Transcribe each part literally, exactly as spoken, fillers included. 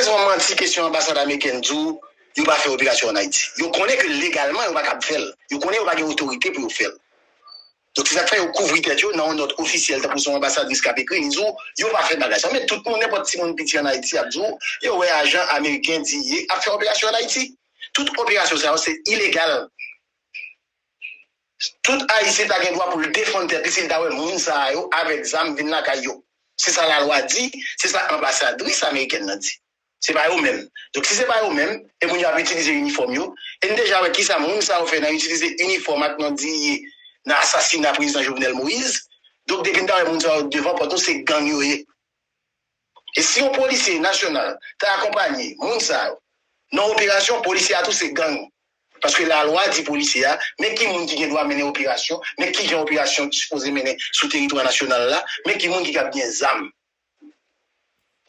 se yon manti kesyon anbasad amerikèn di w yo pa fè operasyon ann Ayiti. Yo konnen ke legalman yo pa kab fè l. Yo konnen yo pa gen otorite pou yo fè l. Donk se sa k fè yo kouvri tèt yo nan yon nòt ofisyèl tankou se yon anbasadris k ap ekri, li di w yo pa fè bagay sa. Men tout moun, nenpòt timoun piti ann Ayiti ap di w yo wè ajan ameriken di ye ap fè operasyon ann Ayiti. Tout operasyon sa yo se ilegal. Tout Ayisyen ta gen dwa pou l defann tèt li si l ta wè moun sa yo avèk zam vin lakay yo. Se sa lalwa di, se sa anbasadris amerikèn nan di. Se pa yo menm. Donk si se pa yo menm, e moun yo ap itilize inifòm yo, e n deja wè kisa moun sa yo fè nan itilize inifòm ak non di ye nan asasina prezidan Jovenel Moïse. Donk depi n ta wè moun sa yo devan pòt nou, se gang yo ye. E si yon polisye nasyonal ta akonpanye moun sa yo nan operasyon, polisye a tou se gang. Paske lalwa di polisye a, men ki moun ki gen dwa mennen operasyon, men ki jan operasyon sipoze mennen sou teritwa nasyonal la, men ki moun ki kab gen zam.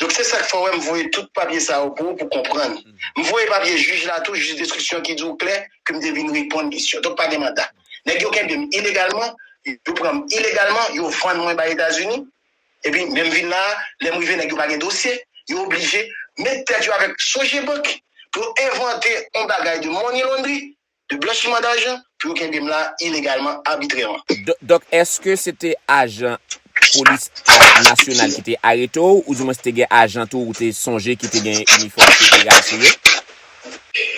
Donk se sa k fè w wè m voye tout papye sa yo pou ou pou konprann. M voye papye jij la tou, jij enstriksyon ki di w klè ke m te vin reponn kesyon. Donk pa gen manda. Nèg yo kenbe m ilegalman, yo pran m ilegalman, yo vann mwen bay Etazini. Epi menm vin la, lè m rive nèg yo pa gen dosye, yo oblije met tèt yo avèk Sogebank pou yo envante yon bagay de money laundry, de blanchiman dajan pou yo kenbe m la ilegalman, abitrèman. Donk, èske se te ajan polis nasyonal ki te arete w, oudimwen se te gen ajan tou ou te sonje ki te gen inifòm federal sou yo?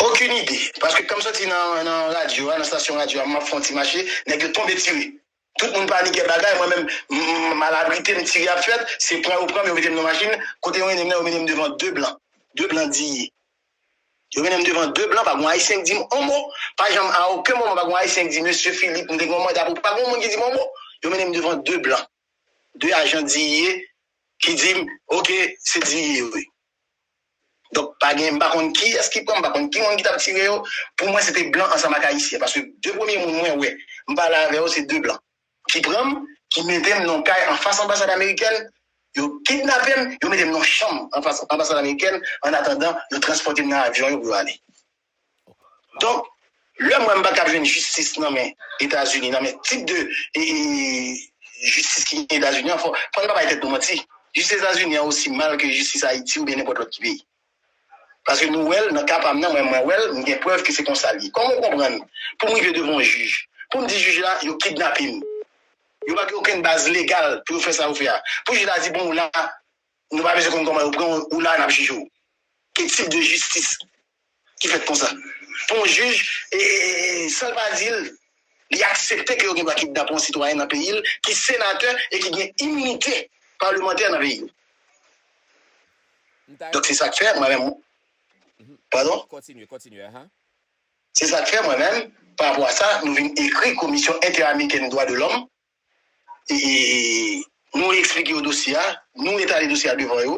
Okenn ide, paske kan m soti nan, nan radyo a, nan estasyon radyo a, m ap fè yon ti mache, nèg yo tonbe tire. Tout moun panike bagay, mwen menm, m al abrite m, tire ap fèt, se pran yo pran m, yo mete m nan machin, kote yo mennen m nan, yo mennen m devan de blan, de blan di ye. Yo mennen m devan de blan, pa gen ayisyen k di m on mo. Pa janm, a okenn moman, pa gen ayisyen k di, Mesye Philippe, m te gen yon manda pou, pa gen moun ki di m on mo. Yo mennen m devan de blan, de ajan di ye ki di m, oke, se di ye wi. Donk, pa gen, m pa konn kiyès ki pran, m pa konn ki moun ki t ap tire yo. Pou mwen, se te blan ansanm ak ayisyen. Paske de premye moun mwen wè, m pale avè yo, se de blan. Ki pran m, ki mete m nan yon kay anfas anbasad amerikèn, yo kidnape m, yo mete m nan yon chanm anfas anbasad amerikèn, annatandan, yo transpòte m nan avyon yo pou yo ale. Donk, lè m wè m pa kab jwenn jistis nan men Etazini, nan men tip de e, e, jistis ki gen Etazini an, fò, fò n pa bay tèt nou manti. Jistis Etazini an osi mal ke jistis Ayiti oubyen nenpòt lòt ki peyi. Paske nou wè l, nan ka pa m nan, mwen, mwen wè l, m gen prèv ke se konsa l ye. Kòman w konprann pou m rive devan yon jij, pou m di jij la, yo kidnape m? Yo pa gen okenn baz legal pou yo fè sa yo fè a. Pou jij la di, bon, w la, nou pa bezwen konn kòman yo pran w, ou la, n ap jije w. Ki tip de jistis ki fèt konsa? Pou yon jij, e, e, e, san l pa di l, li aksepte ke yo gen dwa kidnape yon sitwayen nan peyi l, ki senatè e ki gen iminite palemantè nan peyi l. Donk, se sa k fè, mwen menm, padon? Kontinye, kontinye, ahan. Se sa k fè, mwen menm, pa rapò a sa, nou vin ekri Komisyon Entèamerikèn Dwa de Lòm, e, e, e, nou eksplike yo dosye a, nou etale dosye a devan yo,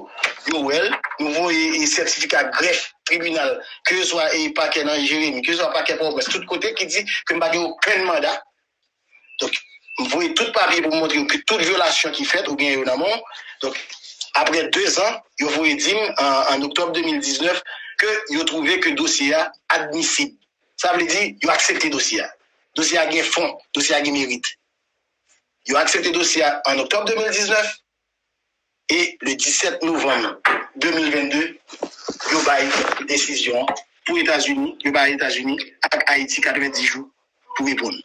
yo wè l, nou voye e, sètifika grèf tribinal, keseswa e, pakè nan Jeremi, keseswa pakè Pòtoprens, tout kote ki di ke m pa gen okenn manda. Donk, m voye tout papye pou m montre yo ke tout vyolasyon ki fèt, ou gen yo nan men w. Donk, apre de zan, yo voye di m, an, an oktòb de mil diznèf, ke yo twouve ke dosye a admisib. Sa vle di, yo aksepte dosye a. Dosye a gen fon, dosye a gen merit. Yo aksepte dosye a an oktòb de mil diznèf, e le disèt novanm de mil vennde, yo bay desizyon an pou Etazini, yo bay Etazini ak Ayiti katrevenndis jou pou reponn.